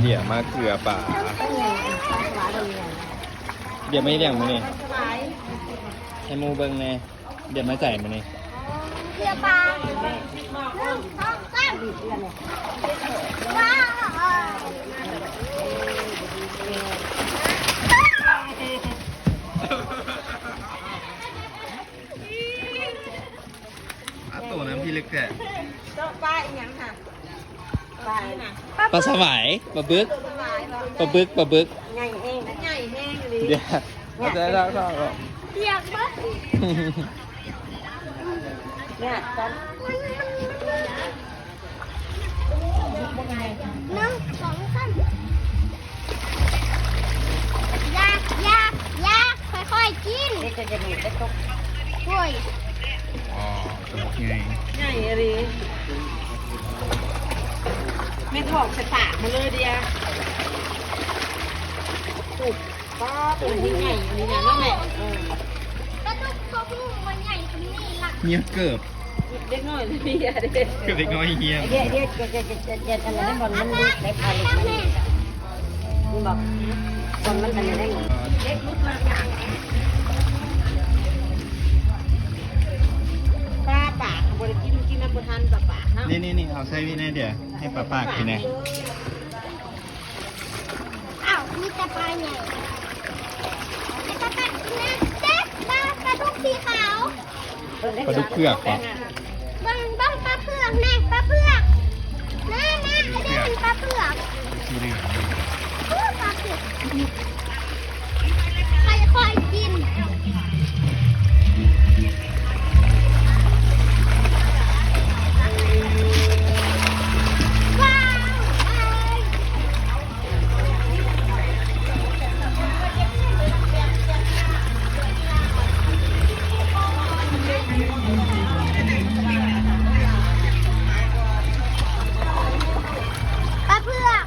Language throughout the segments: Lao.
ດຽມາເກືອປາ ດຽມາເຮັດຫຍັງມື້ນີ້ ໃຫ້ໝູ່ເບິ່ງແດ່. ດຽມາໃສມື້ນີ້ ເກືອປາ ໜຶ່ງ ສອງ ສາມ ວ້າວ. ອາ ໂຕນ້ຳພິເລິກແທ້ ເຈາະປາອີ່ຫຍັງຫະ? ປາ ປາສະຫວາຍ ປາບຶກ ປາບຶກ ປາບຶກ ໃຫຍ່ແຮງ ໃຫຍ່ແຮງອີ່ຫຼີ. ດຽວ ປຽກເບິດ ໜຶ່ງ ສອງ ສາມ. ຢ່າ ຢ່າ ຢ່າ ຄ່ອຍໆກິນ ເດ້ ຈະດູດໄດ້ຕົກ. ໂອ້ຍ ອໍ ຕົກໃຫຍ່ ໃຫຍ່ອີ່ຫຼີ. ແມ່ຖອກໃສ່ປາກມາເລີຍເດຍ. ໂອ້ ປ້າ ໂຕນີ້ໃຫຍ່ອີ່ຫຼີນະເນາະແມ່. ເອີ ປາດຸກຕົກລູກມັນໃຫຍ່ສ່ຳນີ້ລະ ເຍເກີບ. ເດັກນ້ອຍເລີຍເດ ເດັກນ້ອຍຮຽນ ດຽວ ດຽວ ດຽວ ອັນນັ້ນບ່ອນມັນຫຼຸດໄດ້ ພາເດັກນ້ອຍ ມັນບອກ ບ່ອນມັນອັນນັ້ນໄດ້. ເດັກຫຼຸດມາຈາກ ປາປາກ ບໍ່ໄດ້ກິນ ກິນນຳບໍ່ທັນປາປາກເນາະ. ນີ້ໆໆ ເອົາໃສ່ວິແດ່ ດຽວໃຫ້ປາປາກກິນແດ່. ອ້າວ ມີແຕ່ປາໃຫຍ່ ມີແຕ່ປາ ເດັກ ປາ ປາດຸກສີຂາວ ປາດຸກເຜືອກບໍ? ເບິ່ງ ເບິ່ງປາເຜືອກແມ່ ປາເຜືອກ ມາ ມາ ເດີ ເຫັນປາເຜືອກ ສີເຫຼືອງ ໂອ້ ປາເຜືອກ. ຄ່ອຍໆກິນ ວ້າວ. ປາເຜືອກ.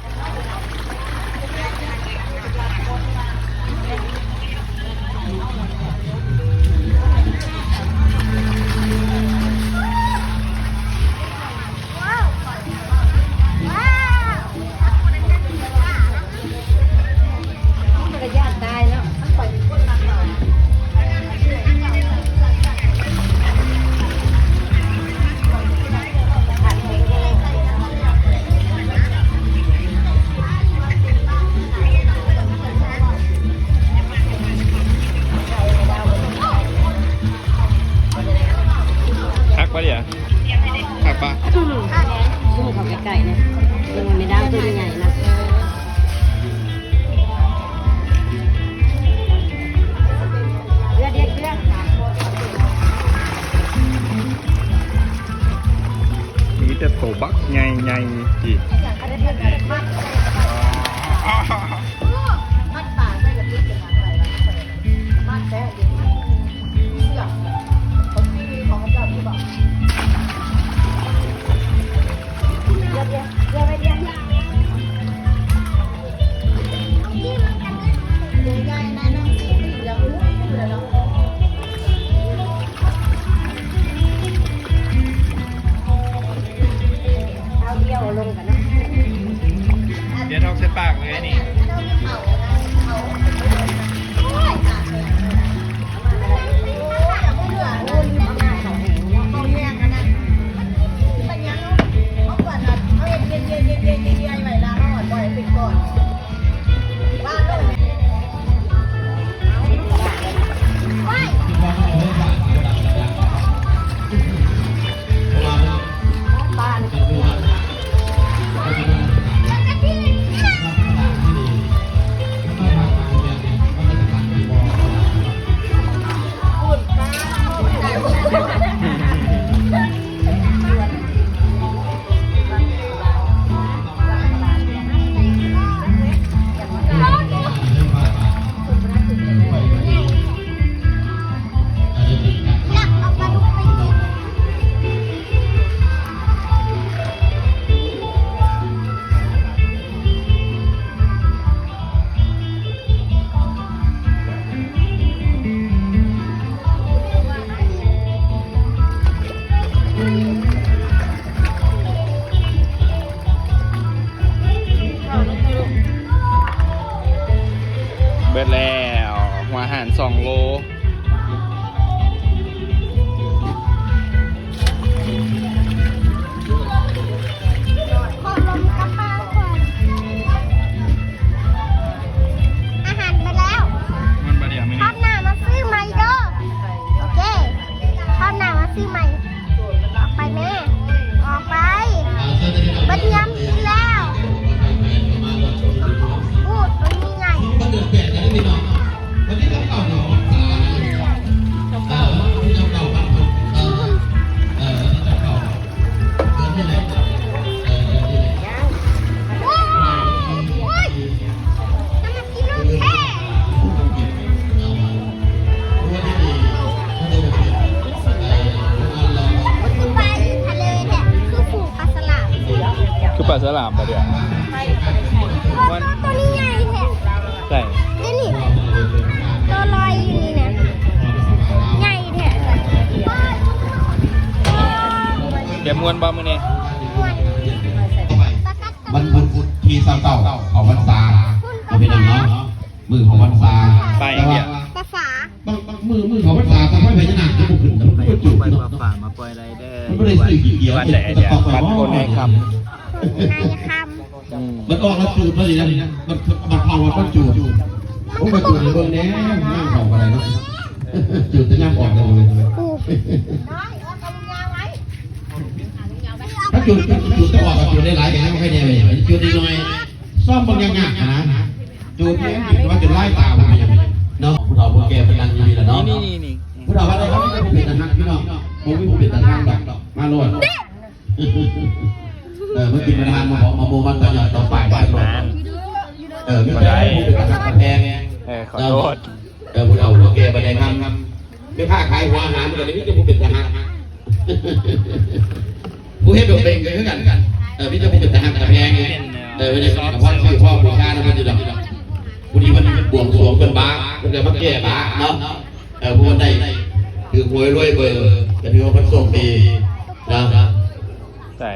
ຄັກບໍ່ເດຍ? ຄັກບໍ່? ຊູມເຂົ້າໃກ້ໆ ເບິ່ງວ່າແມ່ດາວໂຕໃຫຍ່ນະ. ເດືອດໆ ເດືອດ. ມີແຕ່ໂຕບັກໃຫຍ່ໆ ອີກ. ດຽວເອົາໃສ່ປາກເລີຍນີ້. ເຂົ້າລູກ ປາສະຫຼາມປະເດ ໂຕນີ້ໃຫຍ່ແທ້ ໃສ່ ເດນີ້ ໂຕລອຍຢູ່ນີ້ນະ ໃຫຍ່ແທ້ ແບບມ່ວນບໍ່ມື້ນີ້? ມ່ວນ ວັນພຸດທີຊາວເກົ້າ ເຂົ້າພັນສາ ເອົາໄປນຳເນາະ ມື້ເຂົ້າພັນສາ ໄປ ແຕ່ວ່າ ປາຝາ ບາງ ບາງມື້ ມື້ເຂົ້າພັນສາ ບັ້ງໄຟພະຍານາກຍັງບໍ່ຂຶ້ນນະ ມັນບໍ່ຈູດເນາະ ປາຝາມາປ່ອຍໄດ້ເດີ ມັນບໍ່ໄດ້ຊື້ຂີ້ກຽດ ວັດໃດ ວັດຄົນໃນຄຳ ຄົນໃນຄຳ ອືມ ມັນອອກແລ້ວຈູດບໍ່ດີນະ ມັນ ມັນເຂົ້າວັດມັນຈູດ ໂອ້ ມາຈູດໃຫ້ເບິ່ງແດ່ ງາມເຂົ້າກໍໄດ້ເນາະ ຈູດແຕ່ຍາມອອກເລີຍ ຖ້າຈູດ ຈູດແຕ່ອອກ ຈູດຫຼາຍໆ ກໍຍັງບໍ່ໄດ້ແດ່ ຈູດໜ້ອຍໆ ຊອມເບິ່ງຍາກໆ ນະ ຈູດນີ້ມັນວ່າຈົນລາຍຕາເພິ່ນເນາະ ຜູ້ເຖົ້າຜູ້ແກ່ເພິ່ນນັ່ງຢູ່ນີ້ລະເນາະ ນີ້ໆໆ ຜູ້ເຖົ້າວ່າໄດ້ ເຮົາມີແຕ່ຜູ້ເປັນຕາຮັກພີ່ນ້ອງ ບໍ່ມີຜູ້ເປັນຕາຊັງດອກ ມາໂລດ ເອີ ມາກິນມາທານ ມາເພາະມາໂມມັນຕາຍອດຕໍ່ປາຍ ເອີ ມີແຕ່ຜູ້ເປັນຕາຮັກຕາແພງ ເອີ ຂໍໂທດ ເອີ ຜູ້ເຖົ້າຜູ້ແກ່ບັນໄດຄຳ ແມ່ຄ້າຂາຍຫົວອາຫານກໍໄດ້ມີແຕ່ຜູ້ເປັນຕາຮັກ ຜູ້ເຮັດດອກເບັງກໍຄືກັນ ເອີ ມີແຕ່ຜູ້ເປັນຕາຮັກຕາແພງ ເອີ ເພິ່ນຈະມີກະພອນຊື້ພ້ອມບູຊານຳເພິ່ນຢູ່ດອກ ຜູ້ທີ່ເພິ່ນບວງສວງເພິ່ນບາ ເພິ່ນກໍມາແກ້ບາເນາະ ເອີ ຜູ້ໃດຖືກຫວຍລວຍເບີ ກໍຖືວ່າເພິ່ນໂຊກດີນະ ໃສ່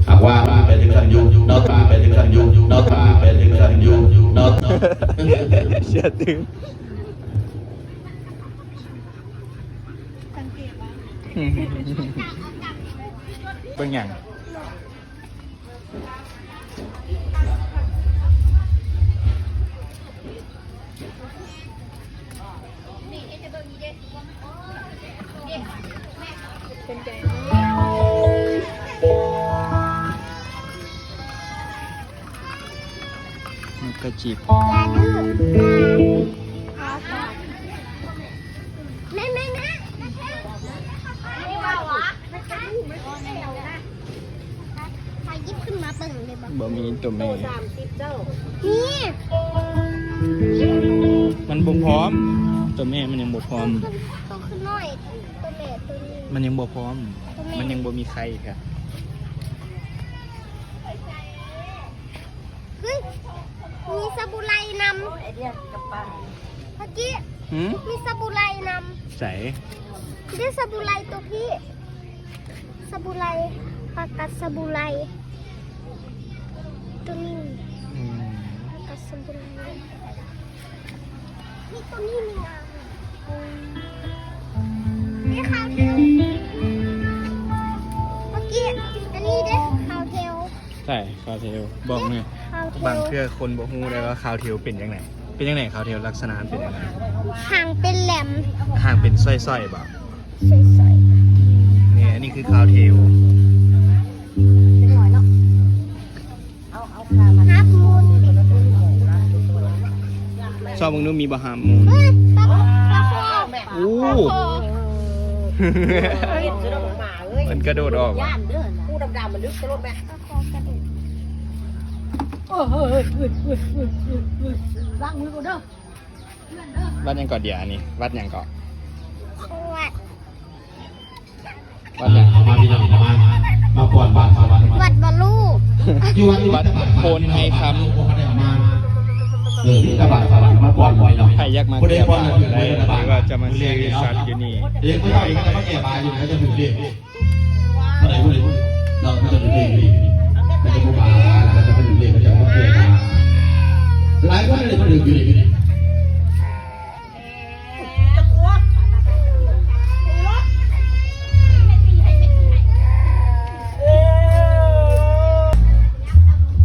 ຫາກວ່າມັນເປັນຈັ່ງຊັ້ນຢູ່ເນາະ ມັນເປັນຈັ່ງຊັ້ນຢູ່ເນາະ ມັນເປັນຈັ່ງຊັ້ນຢູ່ເນາະ ເຊື່ອຕື່ມ ເບິ່ງຫຍັງ? ມັນກະຈິບ ຢ່າດື້ນະ ແມ່ນໆໆ ຂ້ອຍຫຍິບຂຶ້ນມາເບິ່ງໄດ້ບໍ່? ບໍ່ມີໂຕແມ່ ໂຕສາມສິບເຈົ້າ ມີ ມັນບໍ່ພ້ອມ ໂຕແມ່ມັນຍັງບໍ່ພ້ອມ ໂຕຄືນ້ອຍ ໂຕແມ່ໂຕນີ້ ມັນຍັງບໍ່ພ້ອມ ໂຕແມ່ ມັນຍັງບໍ່ມີໄຂ່ເທື່ອ. ເຮີ້ຍ ມີສະບູໄລນຳ ໂອ້ຍ ໄອເດຍກັບປ້າ ເມື່ອກີ້ ຫືມ? ມີສະບູໄລນຳ ໃສ? ເດ້ ສະບູໄລໂຕພີ້ ສະບູໄລ ປາກັດສະບູໄລ ໂຕນີ້ ອືມ ປາກັດສະບູໄລ. ມີຕົວນີ້ມີງາມ ມີຄາວເທວ ເມື່ອກີ້ ອັນນີ້ເດ້ ຄາວເທວ ໃຊ່ ຄາວເທວ ບອກແນ່ ຄາວເທວ ບາງເທື່ອຄົນບໍ່ຮູ້ໄດ້ວ່າຄາວເທວເປັນຈັ່ງໃດ ເປັນຈັ່ງໃດ ຄາວເທວລັກສະນະມັນເປັນຈັ່ງໃດ? ຫາງເປັນແຫຼມ ຫາງເປັນສ້ອຍໆ ບໍ່? ສ້ອຍໆ ນີ້ ອັນນີ້ຄືຄາວເທວ ເປັນໜ້ອຍເນາະ. ຮັບມູນ ຊອກເບິ່ງດູມີບໍ່ຮັບມູນ ເຮີ້ຍ ປາ ປາຄໍ ໂອ້ ປາຄໍ ມັນກະໂດດອອກຫວາ ຜູ້ດຳໆ ມັນດຶກຕະຫຼົດແມ່ ປາຄໍກະໂດດ ເອີ ເຮີ້ຍ ເຮີ້ຍ ລ້າງມືກ່ອນເດີ ວັດຫຍັງເກາະເດຍ ອັນນີ້ ວັດຫຍັງເກາະ? ວັດ ວັດຫຍັງ? ເອົາມາພີ່ນ້ອງ ເອົາມາ ມາປ້ອນບາດສະຫວັນ ວັດບໍ່ຮູ້ ຢູ່ວັດ ວັດໂພນໄຮຄຳ ບໍ່ໄດ້ເອົາມາ ເອີ ມີແຕ່ບາດສະຫວັນມາປ້ອນບໍ່ນ້ອງ ໃຜຢາກມາແກ້ບາດກໍໄດ້ ຫຼືວ່າຈະມາຊື້ສັດຢູ່ນີ້ ເດັກຜູ້ເຖົ້ານີ້ກໍຈະມາແກ້ບາດຢູ່ນີ້ ເຂົາຈະຖືກເລກ ຜູ້ໃດ ຜູ້ໃດ ເນາະ ເຂົາຈະຖືກເລກຢູ່ນີ້ ເຂົາຈະບໍ່ບາດ ເຂົາຈະຖືກເລກ ເຂົາຈະມາແກ້ບາດ ຫຼາຍຄົນເດ ເຂົາຖືກຢູ່ນີ້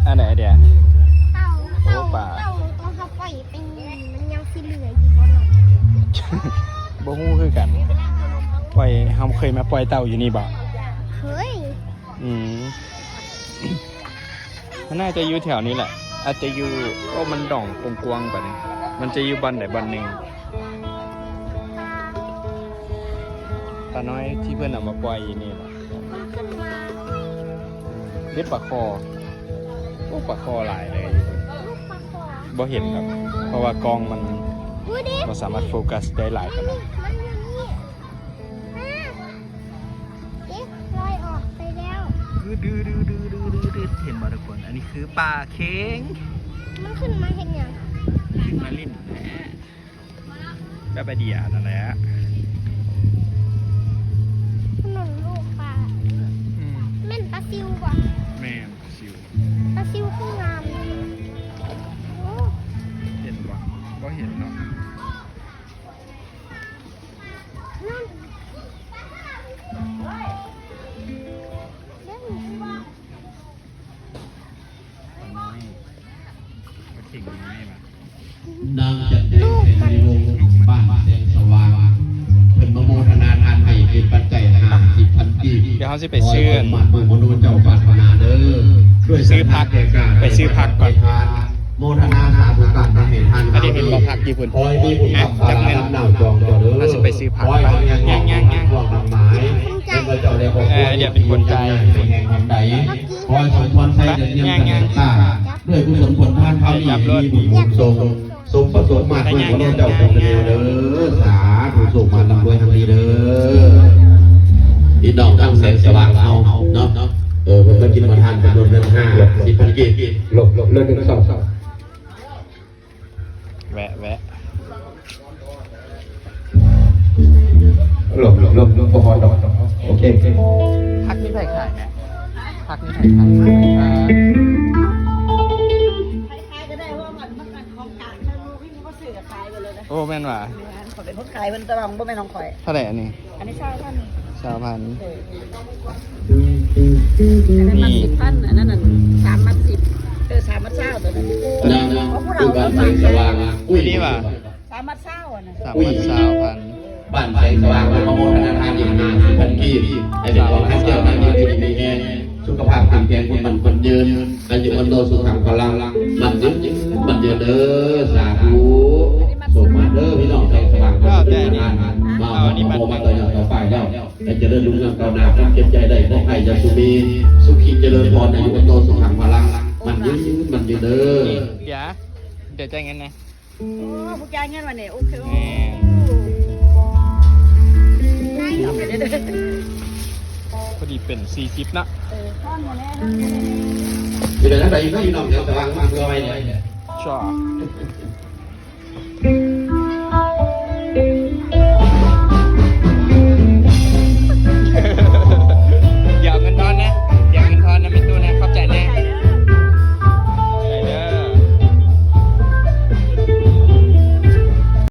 ອັນໃດເດ? ເຕົາ ໂອ້ ເຕົາ ປາ ເຕົາ ເຕົາເຮົາປ່ອຍໄປນີ້ ມັນຍັງຊິເຫຼືອຢູ່ບໍ່ເນາະ? ບໍ່ຮູ້ຄືກັນ. ປ່ອຍ ເຮົາເຄີຍມາປ່ອຍເຕົາຢູ່ນີ້ບໍ່? ເຄີຍ. ອືມ. ມັນໜ້າຈະຢູ່ແຖວນີ້ແຫຼະ ອາດຈະຢູ່ ໂອ້ ມັນໜອງກວ້າງໆ ປານນີ້ ມັນຈະຢູ່ບ່ອນໃດບ່ອນໜຶ່ງ. ປານ້ອຍທີ່ເພິ່ນເອົາມາປ່ອຍຢູ່ນີ້ແຫຼະ ເດັດປາຄໍ່ ໂອ້ ປາຄໍ່ຫຼາຍເລີຍ. ບໍ່ເຫັນດອກ ເພາະວ່າກ້ອງມັນບໍ່ສາມາດໂຟກັສໄດ້ຫຼາຍປານໃດ. ເຫັນບໍ່ທຸກຄົນ? ອັນນີ້ຄືປາເຄັງ. ມັນຂຶ້ນມາເຮັດຫຍັງ? ຂຶ້ນມາຫຼິ້ນແຫຼະ. ແບບໄອເດຍນັ້ນແຫຼະ. ຖະໜົນລູກປາ. ອືມ. ແມ່ນປາຊິວບໍ່? ແມ່ນປາຊິວ. ປາຊິວຄືງາມ. ໂອ້. ເຫັນບໍ່? ບໍ່ເຫັນເນາະ. ນັ້ນ. ເບິ່ງ. ປາເຄັງນ້ອຍຫວາ? ນາງຈັນແດງ ໄຊມະນີວົງ ບ້ານແສງສະຫວ່າງ ເພິ່ນມາໂມທະນາທານໃຫ້ເປັນປັດໄຈຫ້າສິບພັນກີບ. ດຽວເຮົາຊິໄປຊື້ ຂໍໃຫ້ສົມຫວັງດັ່ງມະໂນເຈົ້າປາດຖະໜາເດີ. ຊື້ຜັກ ໄປຊື້ຜັກກ່ອນ. ໂມທະນາສາທຸການນຳໃຫ້ທ່ານ. ອັນນີ້ເຫັນບໍ່ ຜັກຢູ່ພຸ້ນ. ຂໍໃຫ້ມີບຸນຄຳບາລານຳໜ້າຈອງເຈົ້າເດີ. ເຮົາຊິໄປຊື້ຜັກ. ຂໍໃຫ້ເປັນຫຍັງຫວັງຫວັງໝາຍ ເອີ ດຽວເປັນຄົນຈ່າຍ. ຂໍໃຫ້ສົມພອນໄຊເດີນຍາມສັນຕາ ດ້ວຍກຸສົນຜົນທານຄາວນີ້ ໃຫ້ມີບຸນບຸນສົ່ງ ສົມປະສົງມາດເມືອງຂອງເຈົ້າຂອງເດີ. ສາທຸ ໂຊກມານລ່ຳລວຍຮັ່ງມີເດີ. ພີ່ນ້ອງທາງແສງສະຫວ່າງເຮົາເນາະ ເອີ ເພິ່ນມາກິນມາທານຈຳນວນເງິນຫ້າສິບພັນກີບ. ລົບ ລົບເລີຍ ໜຶ່ງ ສອງ ສາມ ແວະ ແວະ. ລົບ ລົບ ລົບ ບໍ່ຮອດດອກ. ໂອເຄ ຜັກມີໃຜຂາຍແມ່? ຜັກມີໃຜຂາຍ? ເອີ ໃຜຂາຍກໍໄດ້ ເພາະວ່າມັນ ມັນຂອງການ ເຂົາຊື້ຂາຍໄປເລີຍນະ. ໂອ້ ແມ່ນຫວາ? ແມ່ນ ຂ້ອຍເປັນຄົນຂາຍເພິ່ນ ແຕ່ວ່າບໍ່ແມ່ນຂອງຂ້ອຍ. ເທົ່າໃດອັນນີ້? ອັນນີ້ຊາວພັນ. ຊາວພັນ. ເອີ ອັນນັ້ນມັດສິບພັນ ອັນນັ້ນສາມມັດສິບ ເອີ ສາມມັດຊາວ ຕົວນັ້ນ. ຂອງຜູ້ເຖົ້າ ບ້ານແສງສະຫວ່າງ. ອຸ້ຍ ດີຫວາ? ສາມມັດຊາວ ອັນນັ້ນ ສາມມັດຊາວພັນ. ບ້ານແສງສະຫວ່າງ ມາໂມທະນາທານອີກຫ້າສິບພັນກີບ ໃຫ້ເປັນຂອງທ່ານເຈົ້ານາຍຢູ່ດີມີແຮງ ສຸຂະພາບເຂັ້ມແຂງ ຄົນໝັ້ນຄົນຍືນ ອາຍຸວັນໂນສຸຂັງພະລັງ ໝັ້ນຍືນໝັ້ນຍືນເດີ. ສາທຸ ສົມມາເດີ ພີ່ນ້ອງແສງສະຫວ່າງ ມາໂມທະນາທານ ມາເອົາອັນນີ້ມາຕໍ່ຍອດຕໍ່ປາຍແລ້ວ ໃຫ້ຈະເລີນຮຸ່ງເຮືອງກ້າວໜ້າ ຄວາມເຈັບຢ່າໄດ້ ຄວາມໄຂ້ຢ່າສູ່ມີ ສຸຂີຈະເລີນພອນ ອາຍຸວັນໂນສຸຂັງພະລັງ ໝັ້ນຍືນໝັ້ນຍືນເດີ. ເດ ເດ ຈ່າຍເງິນແດ່. ໂອ້ ຜູ້ຈ່າຍເງິນວັນນີ້ ໂອເຄ. ແມ່ນ ພໍດີເປັນສີ່ສິບເນາະ. ເອີ ທອນມາແລ້ວ ຊິໄປທາງໃດອີກເນາະ ພີ່ນ້ອງ ດຽວສະຫວ່າງມາເພື່ອໄວ້ແດ່. ຊອກ